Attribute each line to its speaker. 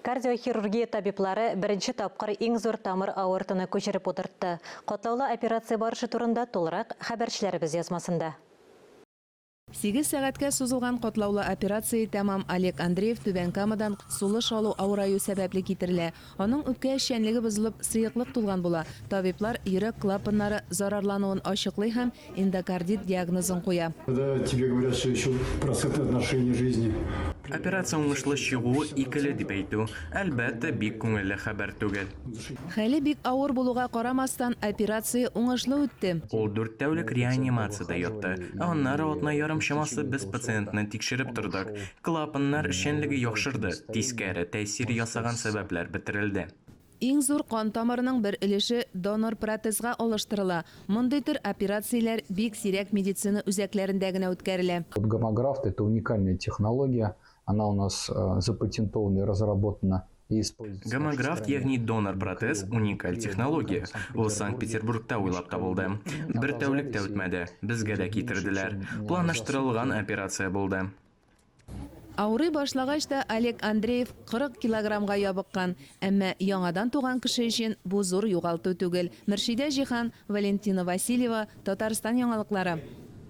Speaker 1: Кардиохирургия табиблары беренче тапкыр иң зур тамыр аортаны күчереп утыртты. Катлаулы операция барышы турында тулырак хәбәрчеләребез язмасында.
Speaker 2: Сигез сәгатькә сузылган катлаулы операция тәмам. Олег Андреев Түбән Камадан сулыш алу авыраю сәбәпле китерелә. Аның үпкә эшчәнлеге бозылып, сыеклык тулган була. Табиблар йөрәк клапаннары зарарлануын ачыклый һәм эндокардит диагнозын куя.
Speaker 3: Когда тебе говорят, что еще процентное отношение жизни.
Speaker 4: Операция уңышлы чыгуы икеле дип әйтү, әлбәттә, бик күңелле хәбәр түгел.
Speaker 2: Хәле бик авыр булуга карамастан, операция уңышлы үтте.
Speaker 4: Ул дүрт тәүлек реанимациядә ятты, ә аннары атна ярым чамасы без пациентны тикшереп тордык. Клапаннар эшчәнлеге яхшырды, тискәре тәэсир ясаган сәбәпләр бетерелде.
Speaker 2: Иң зур кан тамырының бер өлеше донор протезга алыштырыла. Мондый төр операцияләр бик сирәк медицина үзәкләрендә генә үткәрелә.
Speaker 5: Вот гомографт, это уникальная технология, она у нас запатентована и разработана и используется в нашей
Speaker 4: Гомографт,
Speaker 5: стране.
Speaker 4: ягъни донор протез, уникаль технология. Ул Санкт-Петербургта уйлап табылды. Бер тәүлек тә үтмәде, безгә дә китерделәр. Планлаштырылган операция булды.
Speaker 2: Авырый башлагач та Олег Андреев 40 килограммга ябыккан. Әмма яңадан туган кеше өчен бу зур югалту түгел. Мөршидә Җиһан, Валентина Васильева, Татарстан яңалыклары.